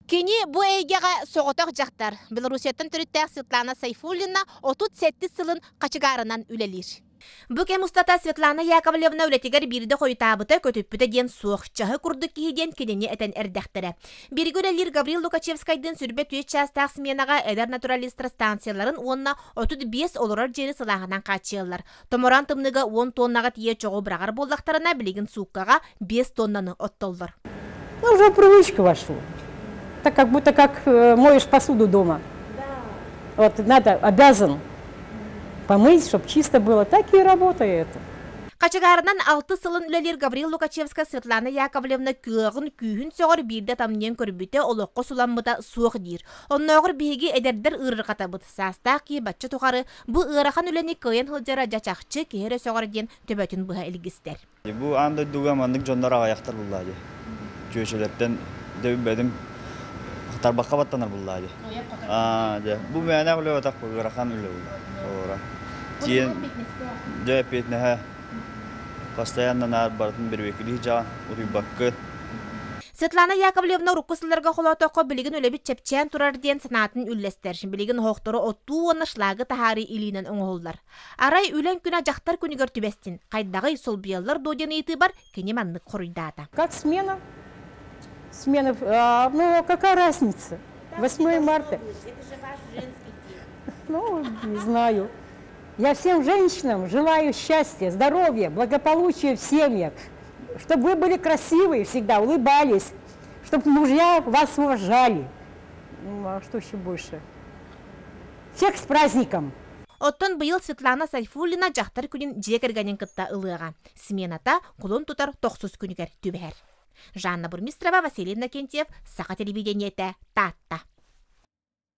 Кини бу эйгэҕэ соҕотох дьахтар. Белоруссияттан төрүттээх Светлана Сайфуллина 37 сылын хачыгаарынан үлэлиир. Бу кэм устата Светлана Яковлевна үлэтигэр биирдэ хойутаабыта, көтүппүтэ диэн суох, чаһы курдук киһи диэн кинини этэн эрдэхтэрэ. Бииргэ үлэлиир Гаврил Лукачевскайдыын сүрбэ түөрт чаастаах сменаҕа эдэр натуралистар станцияларын уонна 35 олорор дьиэни сылааһынан хааччыйаллар. Томороон тымныыга уон тоннаҕа тиийэ чоҕу быраҕар буоллахтарына, билигин сууккаҕа биэс тоннаны оттоллор. Ну, уже привычка вошла. Так как будто как моешь посуду дома. Вот надо, обязан помыть, чтобы чисто было. Так и работает. Хачыгаарынан алты сылын үлэлиир Гаврил Лукачевскай Светлана Яковлевна кыаҕын күүһүн сөҕөр биирдэ тамньыйан көрбүтэ олоххо суламмыта суох диир. Оннооҕор биһиги эдэрдэр ыарырҕатабыт. Саастаах киһи бачча тухары бу ыарахан үлэни кыайан сылдьара дьэ чахчы киһи эрэ сөҕөр диэн төбөтүн быһа илгистэр. Бу аан дойдуга маннык дьоннор аҕыйахтар буллаа дии. Чүөчэлэртэн дьэ билбэтим тарбахха баттанар буллаа дии. Аа дьэ бу мээнэ үлэ батах ыарахан үлэ булла. Ора. Тиэн дьэ эппиэтинэһэ постоянно наар барытын бирибеккилии дьаҕан утуйбаккын. Светлана Яковлевна урукку сылларга холоотоххо билигин үлэбит чэпчээн турар диэн санаатын үллэстэр. Билигин оһохтору оттуу уонна шлагы таһаарыы илиинэн оҥоһуллар. Арай үлэҥ күнэ дьахтар күнүгэр түбэстин, хайдаҕый солбуйаллар дуо диэн ыйытыыбар кини маннык хоруйдаата. Как смена? Смена, а, ну какая разница? 8 марта. Это же ваш женский день. Ну, не знаю. Я всем женщинам желаю счастья, здоровья, благополучия в семьях, чтобы вы были красивые всегда, улыбались, чтобы мужья вас уважали. Ну, а что еще больше? Всех с праздником! Оттон быйыл Светлана Сайфуллина дьахтар күнүн дьиэ кэргэнин кытта ылыаҕа. Смената кулун тутар тохсус күнүгэр түбэһэр. Жанна Бурмистрова, Василий Иннокентьев, Саха телевидениетэ, Таатта.